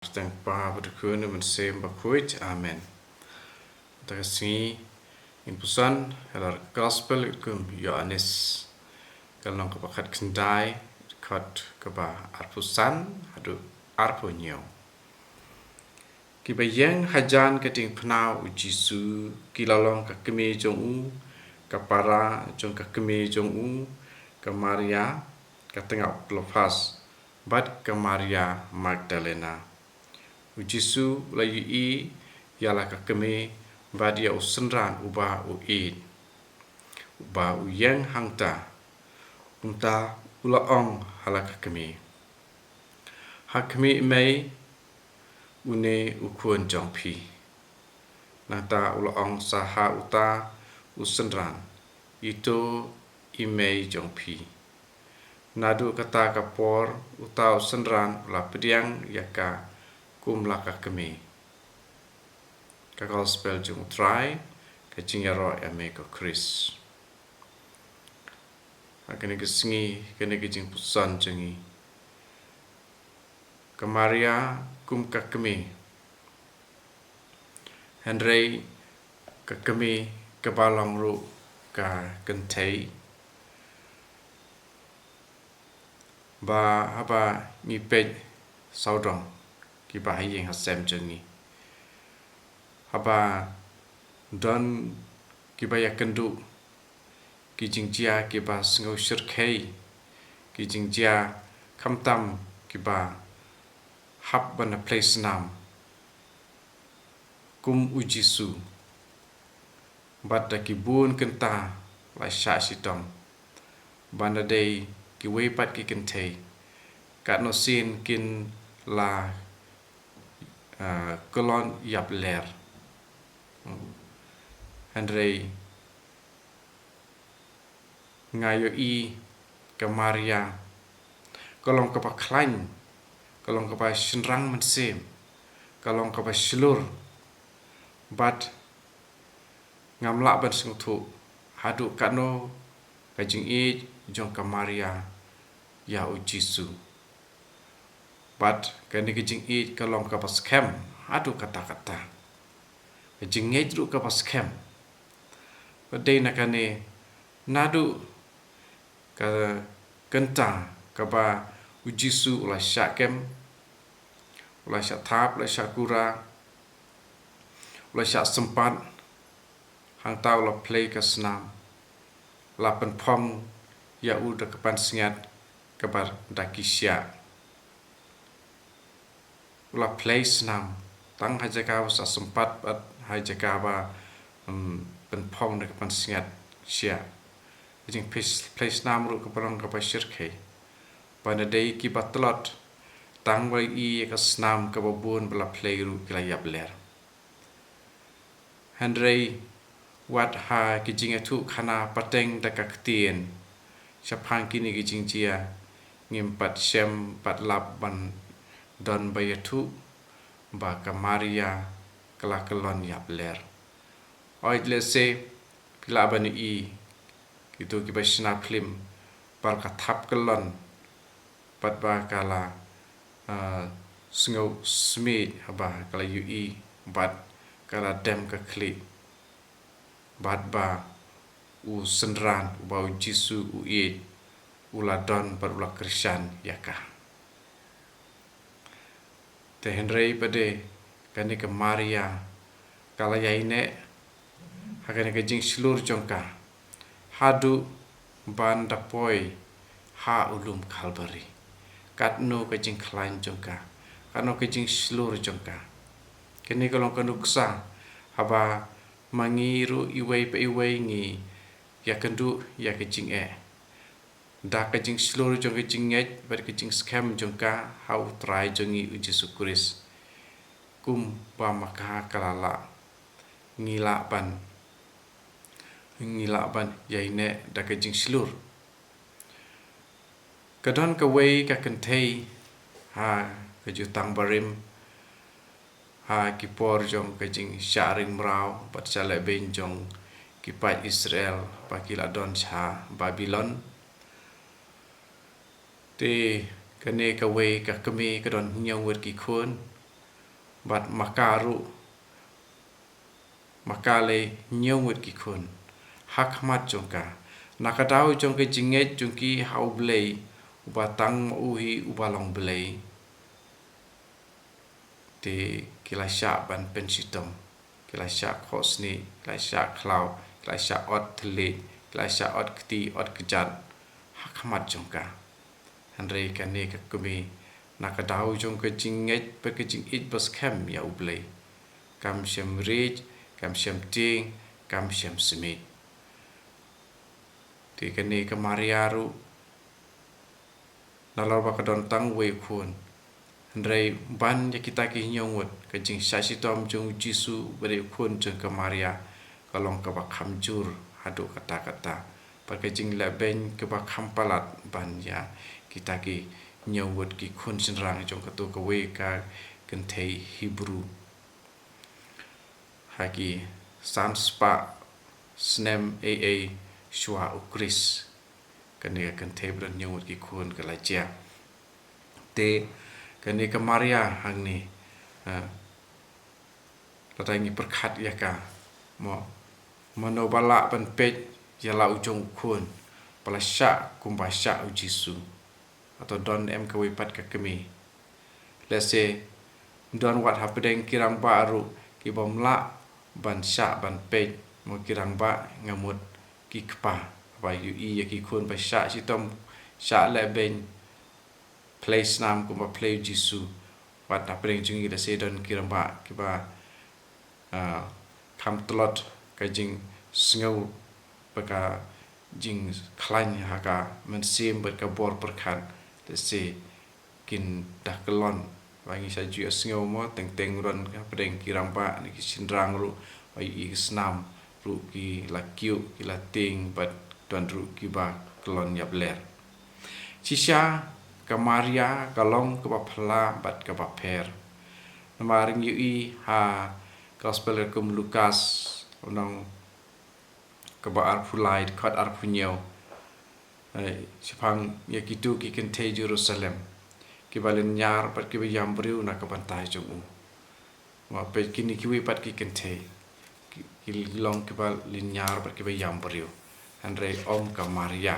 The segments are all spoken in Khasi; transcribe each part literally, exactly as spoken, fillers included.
Tang Kpa bad Khun bad Mynsiem Bakhuid. Amen. Te ka sngi ngin puson halor Gospel kum Ïoannis, ka lynnong kaba khatkhyndai, dkhot kaba arphew san haduh arphew hynñiew. Kiba ïeng hajan ka diengphna u Jisu ki la long ka kmie jong u, ka para jong ka kmie jong u, ka Maria ka tnga u Klopas, bad ka Maria Magdalena. U Jisu u la ïohi ïa la ka kmie bad ïa u synran uba u ïeit. Uba u ïeng hangta, kumta u la ong ha la ka kmie, "Ha khmih mei, une u khun jong phi." Nangta u la ong sa ha uta u synran, "Ito i mei jong phi." Naduh kata ka por uta u synran u la pdiang ïa ka kum la ka kmie. Ka Gospel jong U Trai. Ka jingïaroh ïa me ko Khrist. Ha kane ka sngi, kane ka jingpuson jong ngi, ka Maria kum ka kmie. Hynrei ka kmie kaba long ruh ka kynthei. Ba haba ngi peit sawdong kiba ha ïing ha sem jong ngi, haba don kiba ïakynduh, ki jingjia kiba sngew shyrkhei, ki jingjia khamtam kiba hap ban da plie snam kum u Jisu. Bad da ki bun kynta la shah shitom ban da dei kiwei pat ki kynthei, katno sien kin la, ah, kyllon ïapler. Hynrei nga ïohi ka Maria ka long kaba khlaiñ, ka long kaba shynrang mynsiem, ka long kaba shlur. Bad ngam lah ban sngewthuh haduh katno ka jingïeit jong ka Maria ïa u Jisu. Bad kane ka jingïeit ka long kaba skhem haduh katta katta, ka jingngeit ruh kaba skhem. Bad dei na kane, naduh ka kynta kaba u Jisu u la shah kem, u la shah thap, u la shah kura, u la shah sympat, hangta u la plie ka snam, la pynphong ïa u da ka pansngiat kaba da ki shiah. U la plie snam, tang ha jaka ba shah sympat bad ha jaka ba, um, pynphong da ka pansngiat shiah. Ka jingplie, plie snam ruh kaba long kaba shyrkhei. Ban da dei kiba tlot, tang ba ïohi ïa ka snam kaba bun ba la plie ruh ki la ïapler. Hynrei wat ha ki jingïathuhkhana pateng da ka ktien shaphang kine ki jingjia, ngim pat shem pat lap ban don ba ïathuh ba ka Maria ka la kyllon ïapler. Hooid, lehse phi lah ban ïohi kito kiba shna phlim ba la ka thap kyllon, bad ba ka la, ah, sngew smiej haba ka la ïohi bad ka la dem ka khlieh, bad ba u synran uba u Jisu u ïeit u la don bad u la kyrshan ïa ka. Te hynrei pat de kane ka Maria ka la ïaineh ha kane ka jingshlur jong ka haduh ban da poi ha u lum Kalbari. Katno ka jingkhlaiñ jong ka, katno ka jingshlur jong ka. Kane ka long ka nuksa haba ma ngi ruh iwei pa iwei ngi ïakynduh ïa ka jingeh da ka jingshlur jong ka jingngeit bad ka jingskhem jong ka ha u Trai jong ngi u Jisu Khrist. Kumba ma ka ka la lah, ngi lah ban, ngi lah ban ïaineh da ka jingshlur. Ka don kawei ka kynthei ha ka Jutang Barim, ha ki por jong ka jingshah ring mraw bad shah lehbeiñ jong ki paid Israel ba ki la don sha Babilon. Te kane kawei ka kmie ka don hynñiew ngut ki khun. Bad ma ka ruh, ma ka lei hynñiew ngut ki khun ha khmat jong ka. Na ka daw jong ka jingngeit jong ki ha U Blei uba tang ma u hi uba long Blei, te ki la shah ban pynshitom, ki la shah khohsniew, ki la shah khlaw, ki la shah ot thylliej, ki la shah ot kti ot kjat ha khmat jong ka. Hynrei kane ka kmie, na ka daw jong ka jingngeit bad ka jingïeit ba skhem ïa U Blei, kam shym riej, kam shym tieng, kam shym smiej. Te kane ka Maria ruh, nalor ba ka don tang uwei u khun, hynrei ban ïa kita ki hynñiew ngut, ka jingshah shitom jong U Jisu bad ïa u khun jong ka Maria ka long kaba kham jur haduh katta katta. Bad ka jinglehbeiñ kaba kham palat ban ïa kita ki hynñiew ngut ki khun shynrang jong kato kawei ka kynthei Hebru. Ha ki san spah snem A A shuwa U Khrist, kane ka kynthei ba don hynñiew ngut ki khun ka la jia. Te kane ka Maria hangne, eh, lada ngi pyrkhat ïa ka, mo, mano ba lah ban peit ïa la u jong u khun ba la shah kumba shah U Jisu? Hato don em kawei pat ka kmie? Lehse don wat hapdeng ki rangbah ruh ki bym lah ban shah ban peit, mo, ki rangbah, nga mut ki kpa, ba ïohi ïa ki khun ba shah shitom, shah lehbeiñ, plie snam kumba plie U Jisu. Wat hapdeng jong ngi lehse don ki rangbah kiba, ah, kham tlot ka jingsngew bad ka jingkhlaiñ ha ka mynsiem bad ka bor pyrkhat, lehse kin da kyllon. Ba ngi sa ju ïohsngew, mo, teng teng don hapdeng ki rangbah ne ki shynrang ruh, ba ïohi ki snam ruh ki la kyiuh, ki la tieng, bad don ruh kiba kyllon ïapler. Shisha ka Maria ka long kaba phylla bad kaba pher. Namar ngi ïohi ha Gospel katkum u Lukas, lynnong kaba arphew lai, dkhot arphew hynñiew. Eh, shaphang ïa kito ki kynthei Jerusalem kiba lynñiar bad kiba ïam briew na ka bynta jong u. Mo, peit kine kiwei pat ki kynthei ki, ki long kiba lynñiar bad kiba ïam briew. Hynrei ym ka Maria.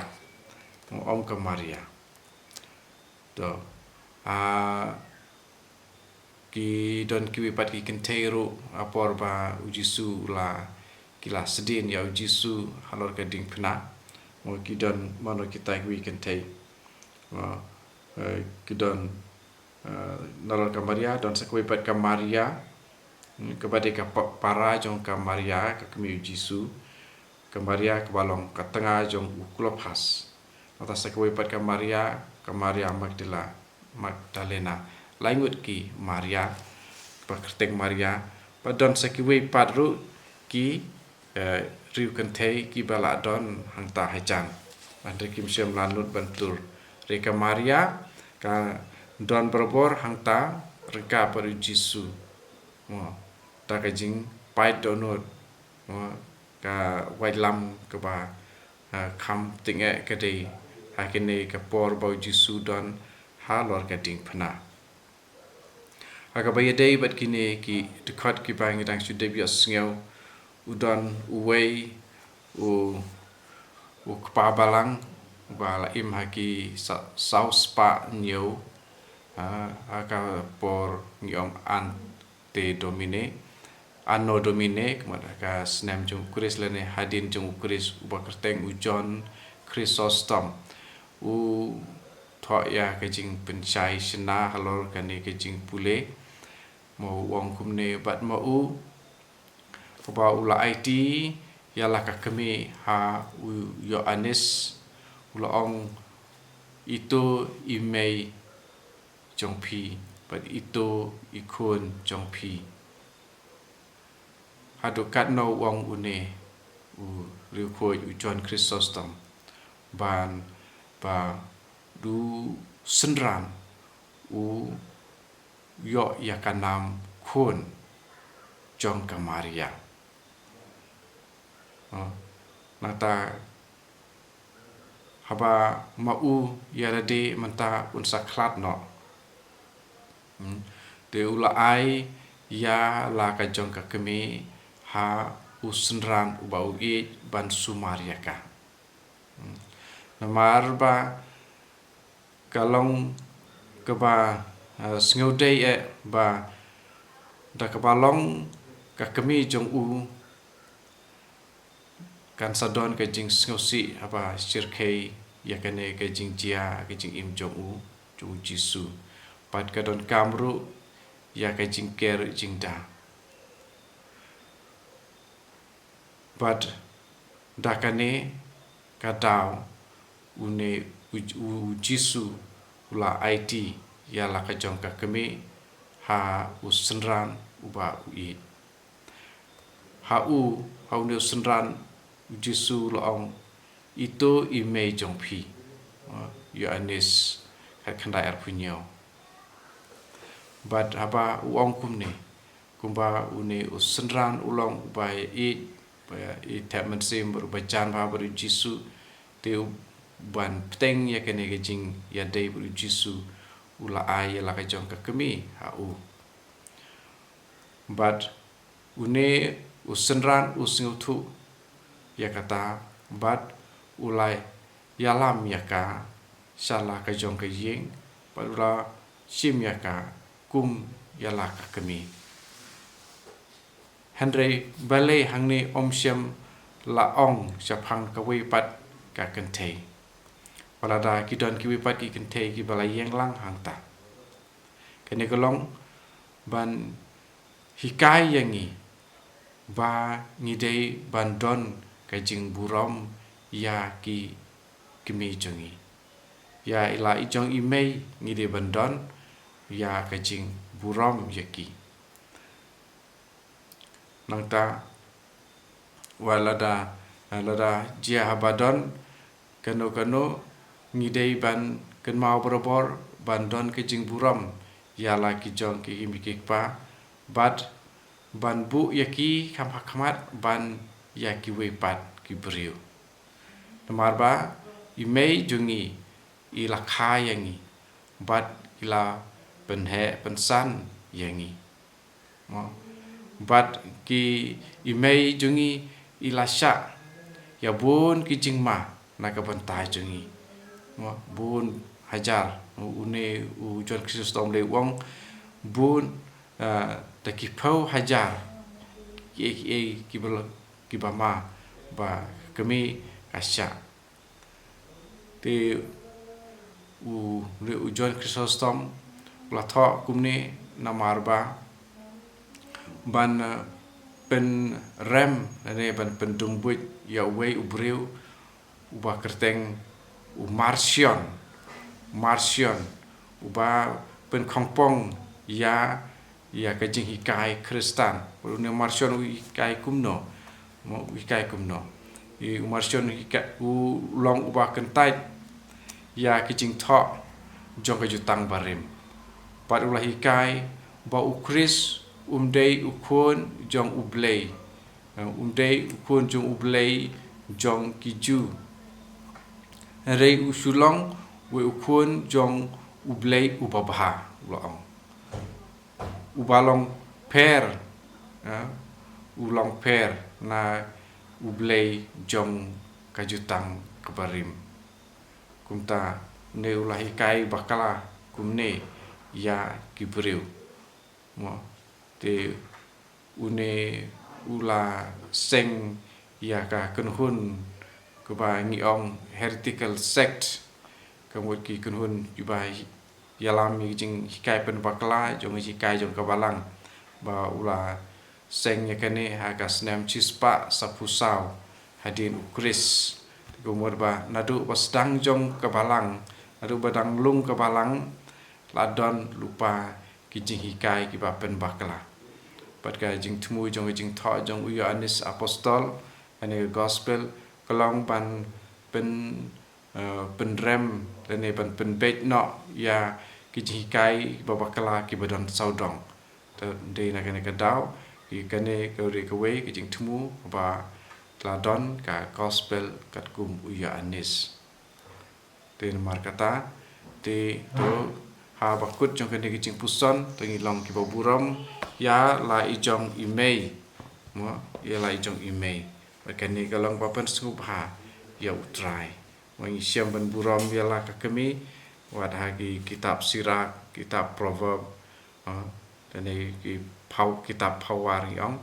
Mo, ym ka Maria. To, ah, ki don kiwei pat ki kynthei ruh, ha por ba U Jisu u la, ki la sdien ïa U Jisu halor ka diengphna. Mo, ki don mano kita kiwei kynthei? Mo, eh, ki don, eh, nalor ka Maria, don sa kawei pat ka Maria, hmm, kaba dei ka pa-, para jong ka Maria, ka kmie U Jisu, ka Maria kaba long ka tnga jong u Klopas. Nangta sa kawei pat ka Maria, ka Maria Magdala-, Magdalena. Lai ngut ki Maria, ba kyrteng Maria, bad don sa kiwei pat ruh ki, eh, riew kynthei kiba la don hangta hajan. Hynrei kim shym la nud ban tur. Hynrei ka Maria ka don barabor hangta ryngkat bad U Jisu. Mo, da ka jingpait dohnud, mo, ka waitlam kaba, ah, kham tyngeh ka dei ha kane ka por ba U Jisu don halor ka diengphna. Ha kaba ïadei bad kine ki dkhot kiba ngi dang shu dep ïohsngew, u don uwei u, u kpa balang uba la im ha ki sa-, saw spah hynñiew, ah, ha ka por ngi ong Ante Domini, Anno Domini, ka mut ka snem jong U Khrist lane hadien jong U Khrist, uba kyrteng u John Chrysostom. U thoh ïa ka jingpynshai shynna halor kane ka jingpule. Ma u ong kumne, bad ma u, haba u la aiti ïa la ka kmie ha u Ïoannis, u la ong, "Ito i mei jong phi, bad ito i khun jong phi." Haduh katno u ong une u riewkhuid u John Chrysostom, ban ba u synran u ïoh ïa ka nam khun jong ka Maria. Oh, nangta haba ma u ïa lade mynta un sa khlad noh. Hmm. Te u la ai ïa la ka jong ka kmie ha u synran uba u ïeit ban sumar ïa ka. Hmm. Namar ba ka long kaba, eh, sngewdei eh ba da kaba long ka kmie jong u kan sa don ka jingsngewsih haba shyrkhei ïa kane ka jingjia ka jingim jong u, jong u Jisu. Bad ka donkam ruh ïa ka jingker jingda. Bad da kane ka daw une u, u, u Jisu u la aiti ïa la ka jong ka kmie ha u synran uba u ïeit. Ha u, ha une u synran u Jisu u la ong, "Ito i mei jong phi." Ïoannis khatkhyndai arphew hynñiew. Bad haba u ong kumne, kumba une u synran u long uba ïeit, uba ïeit thep mynsiem bad uba jan bha bad u Jisu, te u ban bteng ïa kane ka jingïadei bad u Jisu, u la ai ïa la ka jong ka kmie ha u. Bad une u synran u sngewthuh ïa kata bad u la ïalam ïa ka sha la ka jong ka ïing bad u la shim ïa ka kum ïa la ka kmie. Hynrei balei hangne ym shym la ong shaphang kawei pat ka kynthei? Wat lada ki don kiwei pat ki kynthei kiba la ïeng lang hangta. Kane ka long ban hikai ïa ngi ba ngi dei ban don ka jingburom ïa ki kmie jong ngi. Ïa i la i jong i mei ngi dei ban don ïa ka jingburom ïa ki. Nangta wat lada, lada jia haba don kano kano ngi dei ban kynmaw barabor ban don ka jingburom ïa la ki jong ki kmie ki kpa bad ban buh ïa ki kham ha khmat ban ïa kiwei pat ki briew. Namar ba i mei jong ngi i la kha ïa ngi bad i la pynheh pynsan ïa ngi. Mo. Bad ki i mei jong ngi i la shah ïa bun ki jingma na ka bynta jong ngi. Mo, bun hajar, mo, une u John Chrysostom lei u ong bun, eh, da ki phew hajar kiei kiei kiba la, kiba ma ba kmie ka shah. Te u, u John Chrysostom u la thoh kumne namar ba ban, eh, pynrem lane ban pyndungbuit ïa uwei u briew uba kyrteng u Marcion. Marcion uba pynkhongpong ïa ïa ka jinghikai Khristan. Une u Marcion u hikai kumno? Mo, u hikai kumno? I u Marcion u hikai, u long uba kyntait ïa ka jingthoh jong ka Jutang Barim. Bad u la hikai ba u Khrist um dei u khun jong U Blei. Eh, um dei u khun jong U Blei jong ki Jiw. Hynrei u shu long wei u khun jong U Blei uba bha, u la ong. Uba long pher, eh, u long pher na U Blei jong ka Jutang ka Barim. Kumta une u la hikai bakla kumne ïa ki briew. Mo, te une u la seng ïa ka kynhun kaba ngi ong heretical sect, ka mut ki kynhun kiba ïalam ïa ka jinghikai pynbakla jong ka jinghikai jong ka Balang, ba u la seng ïa kane ha ka snem shispah saphew saw hadien u Khrist. Ka mut ba naduh ba sdang jong ka Balang, naduh ba dang lung ka Balang, la don lypa ki jinghikai kiba pynbakla. Bad ka jingthmu jong ka jingthoh jong u Ïoannis Apostol, kane ka gospel, ka long ban pyn, eh, pynrem lane ban pynbeit noh ïa ki jinghikai kiba bakla kiba don sawdong. Te dei na kane ka daw, ki kane ka dei kawei ka jingthmu ba la don ka gospel katkum u Ïoannis. Te namar kata, te to ha bakut jong kane ka jingpuson, to ngi long kiba burom ïa la i jong i mei. Mo, ïa la i jong i mei. Bad kane ka long ba pynsngewbha ïa U Trai. Mo, ngi shem ban burom ïa la ka kmie, wat ha ki kitab Sirach, kitab Proverb, ah, kane ki phaw, kitab Phawa ngi ong,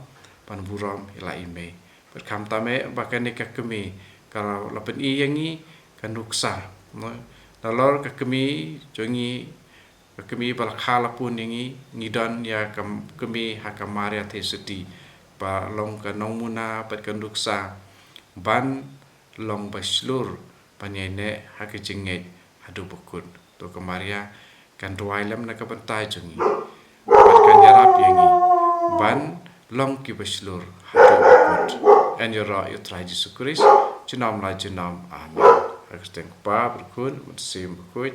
ban burom ïa la i mei. Bad khamtam eh ba kane ka kmie ka la pyni ïa ngi ka nuksa. Mo, nalor ka kmie jong ngi, ka kmie ba la kha la pun ïa ngi, ngi don ïa ka kmie ha ka Maria Theisotti, ba long ka nongmuna bad ka nuksa ban long ba shlur ban ïaineh ha ka jingngeit haduh ba kut. To ka Maria kan duwai lem na ka bynta jong ngi bad kan ïarap ïa ngi ban long kiba shlur haduh ba kut. Yn ïaroh ïa U Trai Jisu Khrist junom la junom. Amen. Ha ka kyrteng U Kpa, bad U Khun, bad U Mynsiem Bakhuid.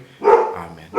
Amen.